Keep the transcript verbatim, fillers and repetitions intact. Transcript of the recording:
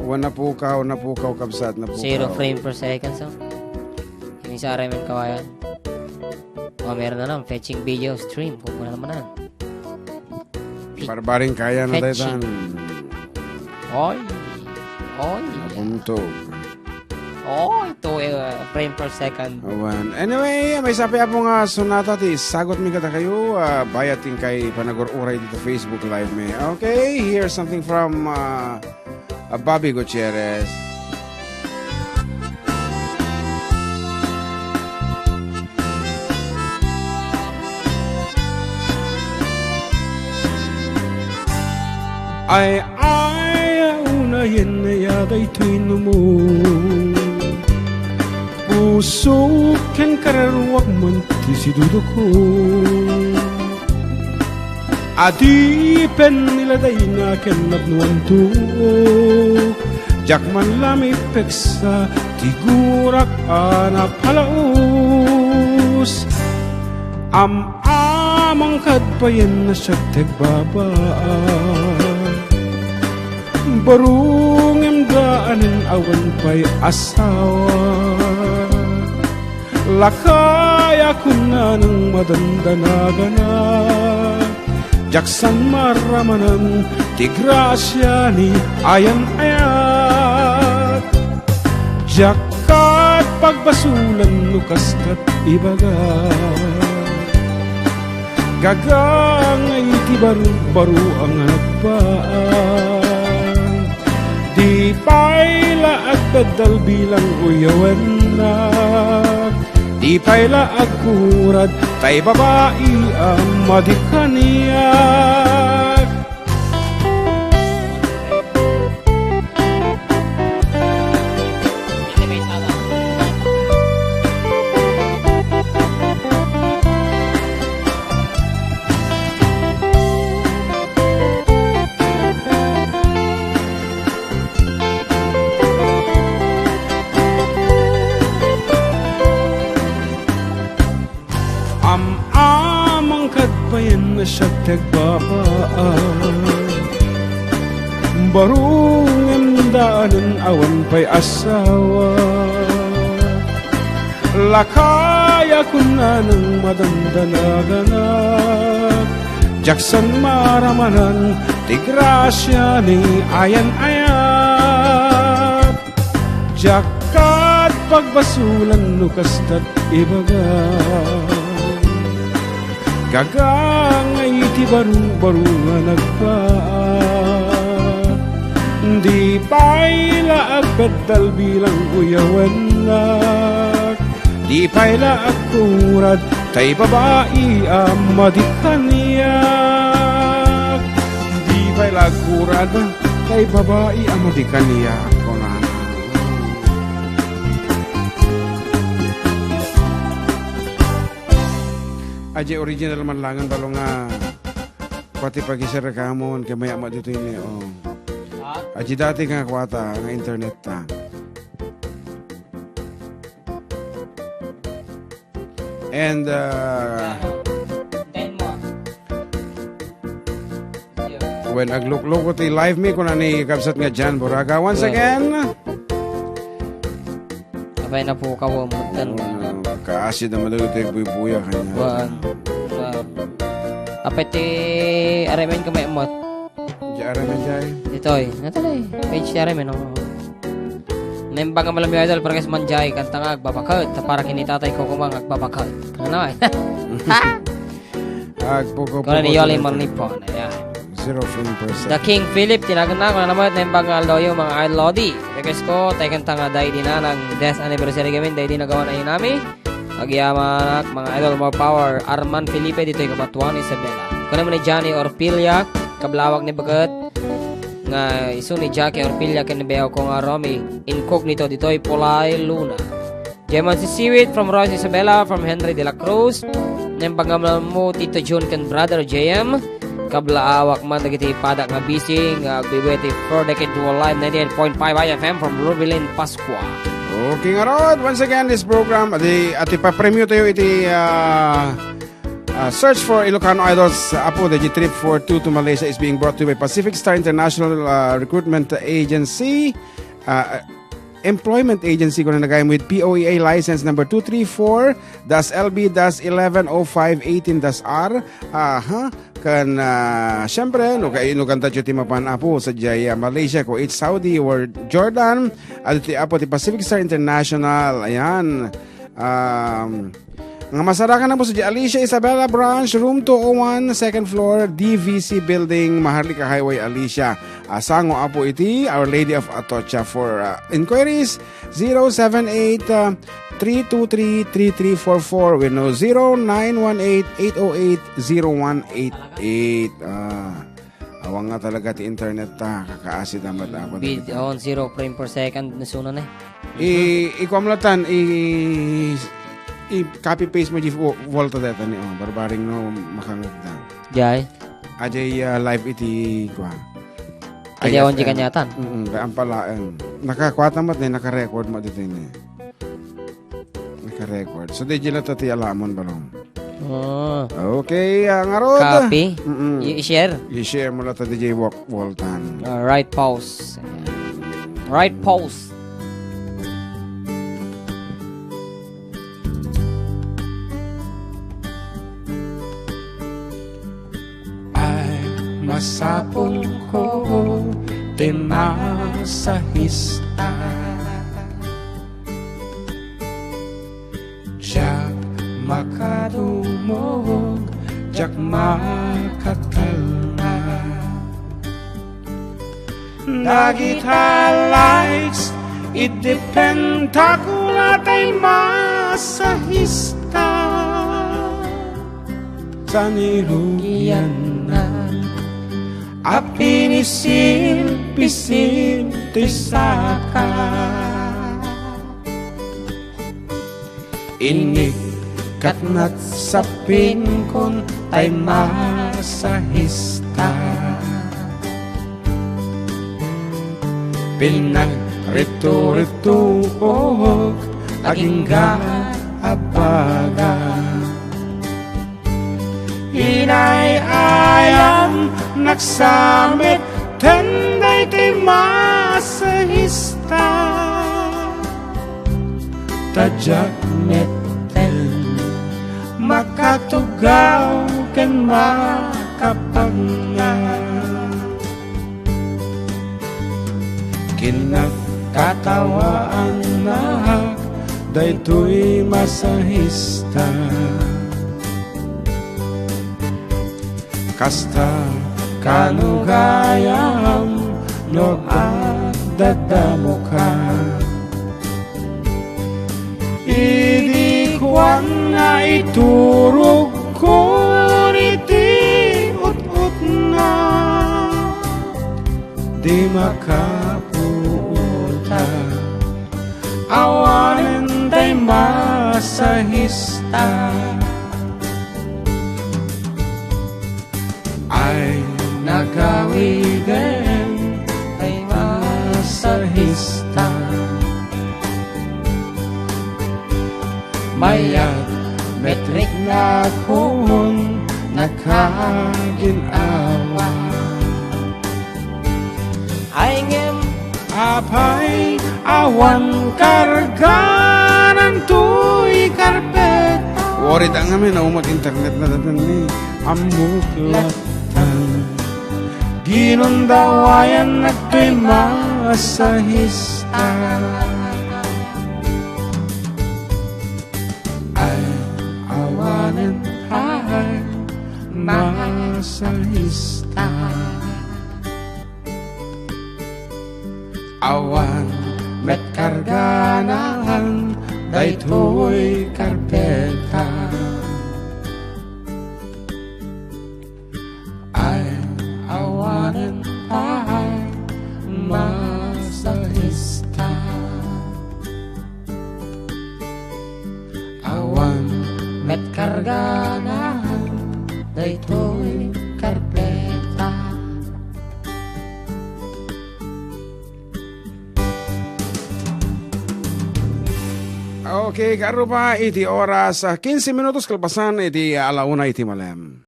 Wan napukaw, napukaw, kabsat, napukaw. Zero frame per second, so. Yung isa, Raymond Kawayan. Oh, meron na lang. Fetching video stream. Kung wala naman na. Barbaring kaya na tayo Fetching. tan. Oy. Oy. Nabuntog. Oy, two, uh, frame per second. Awan. Anyway, maysa pay, Apo, nga sonata ti sagot mi kadakayo, ah, bayat inkay panagur-uray dito Facebook Live mi. Okay, here's something from, ah, ah, Bobby Gutierrez. Ay, ay, unayen ya daytoy numo. Pusok ken kararuak man ti sidudoko. Adipen ni ladayna ken napnoanto. Diak man la maipeksa ti gurak a napalaos. Am-amang kad payen a siak ti agbabaa. Baro ngem daanen awan pay asawa. Lakay a kunanang madandanaganak. Diak san maaramanan ti grasia ni ayan-ayak. Diak ket pagbasolan no kastat ibaga. Gagangay ti baro-baro a nagbaang. Di pay la agdaddal bilang uyawennak. Di pay la agkurad tay babai a madi kaniak. Am-amang kad payen a siak ti agbabaa. Baro ngem daanen awan pay asawa. Lakay a kunanang madandanaganak. Diak san maaramanan ti grasia ni ayan-ayak. Diak ket pagbasolan no kastat ibaga. Gagangay ti baro-baro nga nagbaak. Di pay la agdaddal bilang uyawennak. Di pay la agkurad tay babai a madi kaniak. Di pay la agkurad tay babai a madi kaniak, kunana. Adjay original man laengen, balo nga kua ti pagisirek amon, ket mayat met ditoy ni, oh. Ha? Adjay dati nga kua ta, nga internet ta. And, uh, Ten mo. When agluklukot ti live mi, kuna ni kabsat nga Jan Buraga. Once Well. again. Apay na po ka, Wom. Tan- Oh, no. Kaasi naman daw ito yung buya kanya. Wan. Sa- Apay ti aremen ka may emot. Di aremen, Jai. Ditoy. Natali. Page ti aremen, no? Nembang nga malamiyo, idol, parehas man, Jai. Kanta nga, agbabaket. Ta para kini tatay ko kumang agbabaket. Ano, eh? Agpugo-pugo Kaya ni Yoli talaga. Marlipon. Ayan. Zero frame per second. The King Philip, tinagan na. Kung ano naman, nembang nga aldoyo, mga idol, Lodi. Request ko, tayo kanta nga, dahil di na, ng death anniversary kami, dahil di nagawa na yun namin. Agyamanak, mga idol, more power. Arman Felipe, ditoy Cabatuan, Isabela. Kuna man ni Johnny Orpilla, kablawag ni Bagat, nga isu ni Jackie Orpilla, ken ni Beo ko nga Romy Incognito, ditoy Polay, Luna. Jeman si Siwit from Royce Isabela, from Henry de la Cruz. Nembang nga malamiyo, Tito Jun ken Brother J M. Kablaawak man dagiti padak nga busy nga agbibiya ti Four Decade Dual Live ninety-eight point five I F M from Rubilin, Pascua. Okay, ngarud, once again, this program, adi, ati papremyo tayo iti, ah, Uh, search for Ilocano Idols, uh, Apo, the G trip for two to Malaysia is being brought to you by Pacific Star International, uh, Recruitment Agency, uh, Employment Agency, kuna na gayam with P O E A license number two three four dash L B dash eleven oh five eighteen dash R. Aha. Kan, uh, siyempre, no, kay, no, kanta ti mapan, Apo, sa jay, uh, Malaysia, Kuwait, Saudi, or Jordan, at ti Apo, ti Pacific Star International. Ayan. Um, nga masarakan na po sa Alicia Isabella Branch, room two oh one, second floor, D V C Building, Maharlika Highway, Alicia. Asango, Apo, iti Our Lady of Atocha. For, uh, inquiries, zero seven eight, uh, three two three, three three four four, wenno zero nine one eight, eight oh eight, zero one eight eight. Ah. Awan nga talaga ti internet ta, kakaasi ta met, Apo, Bid, dagita. On zero frame per second, nasuno na eh. I, ikuam latan, i, i copy paste mo di vo-, volta deta ni, oh, barbaring no makangagdan. Jay? Ajay, ah, live iti, kua. Iti awan di kaniatan? Mm, kaya ang palaeng. Nakakuatan mo, naka-record mo dito ni. Naka-record. So, di jila ta ti alamon, balong. Oh. Okay, ah, ngarud. Copy? Mm-mm. I-, i-share? I-share mo lang ta D J Walk Waltan. Ah, right pause. Ayan. Right pause. Ay, masapul ko ti masahista. Diak makadumog, diak makatalna. Dagita likes, idependta kuna tay masahista. Saan irugianna a pinisil-pisil ti saka. Inik ket nagsappinkon tay masahista. Pinagritu-rituok agingga a baga. Inay-ayam naksamit ten daytoy masahista. Ta diak metten makatugaw ken makapagna. Kinakatawaannak daytoy masahista. Kasta kano gayam no agdadamoka. Idi kuanna iturogko iti ut-utna, di makapuota. Awanen tay masahista. Ay nagawiden tay masahista. Mayat met riknakon nakagin-awa. Ay ngem apay awan karganan toy karpet. Worried ang amin, naumag internet na datan ni. Ammok latan. Ginundawayan nagtoy masahista. Ay awanen pay masahista. Awan met karganan daytoy karpeta. Ay awanen pay masahista. Awan met karganan daytoy karpeta. Okay, karuba iti oras, ah, quince minutos kalpasan iti, ah, ala una iti malem.